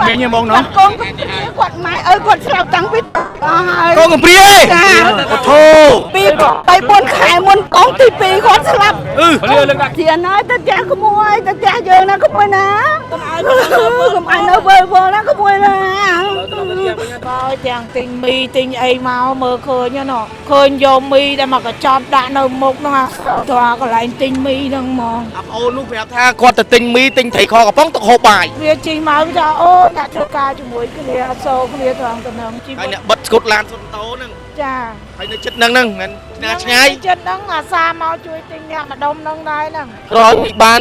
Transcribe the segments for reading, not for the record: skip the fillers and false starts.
មីងហ្មងណោះ កូនកំព្រាគាត់ម៉ែឪគាត់ស្លាប់តាំងពីអស់ហើយក ូនកំព្រាឯង ចា អូធូ ពី3 4ខែមុនកូនទី2គាត់ស្លាប់ អឺ ជាណយទៅផ្ទះក្មួយទៅផ្ទះយើងណាក្មួយណាកុំឲ្យនៅវើវល់ណាក្មួយណា បើទាំងទិញមីទិញអីមកមើលឃើញណោះឃើញយកមីដែលមកកញ្ចប់ដាក់នៅមុខហ្នឹងតើកន្លែងទិញមីហ្នឹងហ្មង អាប្អូននោះប្រាប់ថាគាត់ទៅទិញមីទិញត្រីខកំប៉ុងទុកហូបបាយ វាជិះមកវាថាអូអ្នកធ្វើការជាមួយគ្នាអត់សូវគ្នាត្រង់ទៅនឹងជី ហើយ វិត អ្នកបិទស្គុតឡានសុនតោហ្នឹង ចា ហើយនៅចិត្តហ្នឹងហ្នឹងមិនណាឆ្ងាយ ចិត្តហ្នឹងអាសាមកជួយទិញអ្នកម្ដុំហ្នឹងដែរហ្នឹង ក្រោយពីបាន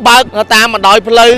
បើកនៅតាមបណ្ដោយផ្លូវ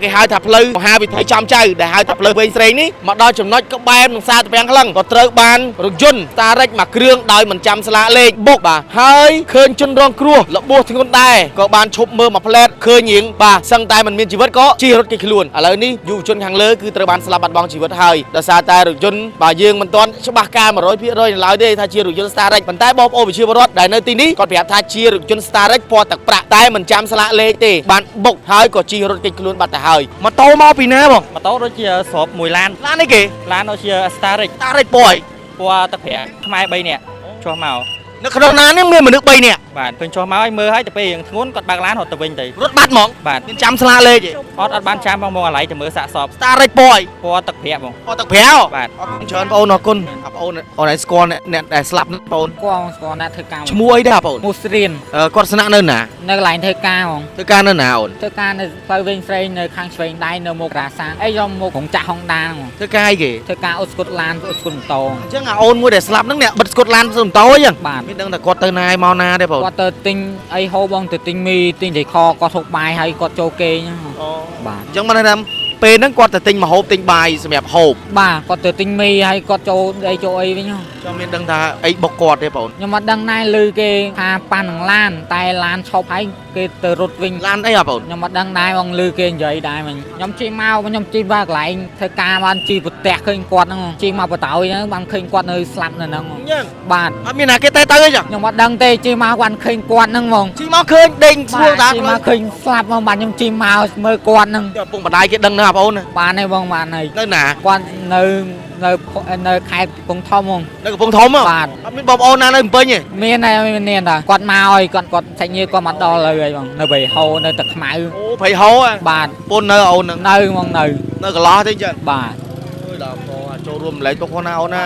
គេហៅថាផ្លូវមហាវិថីចំចៅដែលហៅថាផ្លូវវែងស្រេងនេះមកដល់ចំណុចក្បែរនឹងផ្សារត្រពាំងខ្លឹងក៏ត្រូវបានរថយន្តតារិចមួយគ្រឿងដោយមិនចាំស្លាកលេខបុកបាទហើយឃើញជនរងគ្រោះរបួសធ្ងន់ដែរក៏បានឈប់មើលមួយផ្លែតឃើញរៀងបាទសឹងតែមិនមានជីវិតក៏ជិះរត់គេចខ្លួនឥឡូវនេះយុវជនខាងលើគឺត្រូវបានស្លាប់បាត់បង់ជីវិតហើយដោយសារតែរថយន្តបាទយើងមិនទាន់ច្បាស់ការ100%នៅឡើយទេថាជារថយន្ត Starex ប៉ុន្តែបងប្អូនប្រជាពលរដ្ឋដែលនៅទីនេះគាត់ប្រាប់ថាជារថយន្ត Starex ពណ៌ទឹកប្រាក់តែមិនចាំស្លាកលេខទេបានបុកហើយក៏ជិះរត់គេចខ្លួនបាត់ទៅហើយម៉ូតូមកពីណាបង ម៉ូតូដូចជាស្របមួយឡាន ឡាននេះគេ ឡានដូចជា Starex Starex ពណ៌អី ពណ៌ទឹកប្រាក់ខ្មែរ3នាក់ចុះមក នៅក្នុងឡាននេះមានមនុស្ស3នាក់ បាទពេញចុះមកឲ្យមើលឲ្យទៅពេលរៀងធ្ងន់គាត់បើកឡានរត់ទៅវិញទៅ រត់បាត់ហ្មង បាទ មានចាំស្លាកលេខទេ អត់អត់បានចាំបងមកអាឡ័យទៅមើលសាកសព Starex ពណ៌អី ពណ៌ទឹកប្រាក់បង ពណ៌ទឹកប្រាក់ បាទ អរគុណច្រើនបងអូនអរគុណអាបងអូនអូនឯងស្គាល់អ្នកដែលស្លាប់ហ្នឹងបងអូន គាត់ស្គាល់អ្នកធ្វើការ ឈ្មោះអីដែរបងអូន មូស្រៀន គាត់ស្នាក់នៅណា នៅកន្លែងធ្វើការហ្មង ធ្វើការនៅណាអូន ធ្វើការនៅផ្លូវវែងស្រេងនៅខាងឆ្វេងដៃនៅមុខរាសាអីយកមុខរោងចក្រហុងដាហ្មង ធ្វើការអីគេ ធ្វើការអ៊ុតស្គុតឡានអ៊ុតស្គុតម៉ូតូ អញ្ចឹងអាអូនមួយដែលស្លាប់ហ្នឹងអ្នកបិទស្គុតឡានសុំតោអីចឹង បាទ មានដឹងថាគាត់ទៅណាឯមកណាទេបង គាត់ទៅទិញអីហូបបងទៅទិញមីទិញត្រីខគាត់ហូបបាយហើយគាត់ចូលគេងហ្នឹងបាទ អញ្ចឹងបានន័យថាពេលហ្នឹងគាត់ទៅទិញម្ហូបទិញបាយសម្រាប់ហូប បាទគាត់ទៅទិញមីហើយគាត់ចូលអីចូលអីវិញហ្នឹង ចង់មានដឹងថាអីបុកគាត់ទេបង ខ្ញុំអត់ដឹងដែរឮគេថាប៉ាន់នឹងឡានតែឡានឈប់ហើយគេទៅរត់វិញ ឡានអីអាបង ខ្ញុំអត់ដឹងដែរបងឮគេនិយាយដែរមិញខ្ញុំជិះមកខ្ញុំជិះមកកន្លែងធ្វើការបានជិះប្រទះឃើញគាត់ហ្នឹងជិះមកបតោយហ្នឹងបានឃើញគាត់នៅស្លាប់នៅហ្នឹង អញ្ចឹង បាទ អត់មានណាគេតែទៅអីចឹង ខ្ញុំអត់ដឹងទេជិះមកបានឃើញគាត់ហ្នឹងហ្មង ជិះមកឃើញដេញស្រួលតា ជិះមកឃើញស្លាប់ហ្មងបាទខ្ញុំជិះមកមើលគាត់ហ្នឹង ឪពុកម្ដាយគេដឹងណាបងអូន បានហើយបងបានហើយ នៅណា គាត់នៅនៅនៅខេត្តកំពង់ធំហ្មង នៅកំពង់ធំហ៎ បាទ អត់មានបងប្អូនណានៅភ្នំពេញទេ មានហើយមានតាគាត់មកហើយគាត់គាត់សាច់ញាតិគាត់មកដល់ហើយបងនៅបៃហោនៅទឹកខ្មៅ អូព្រៃហោហ៎ បាទ ពុននៅអូនហ្នឹង នៅហ្មងនៅ នៅកន្លោះទេអញ្ចឹង បាទ អើយដល់បងចូលរួមម្លែកទុកផងណាអូនណា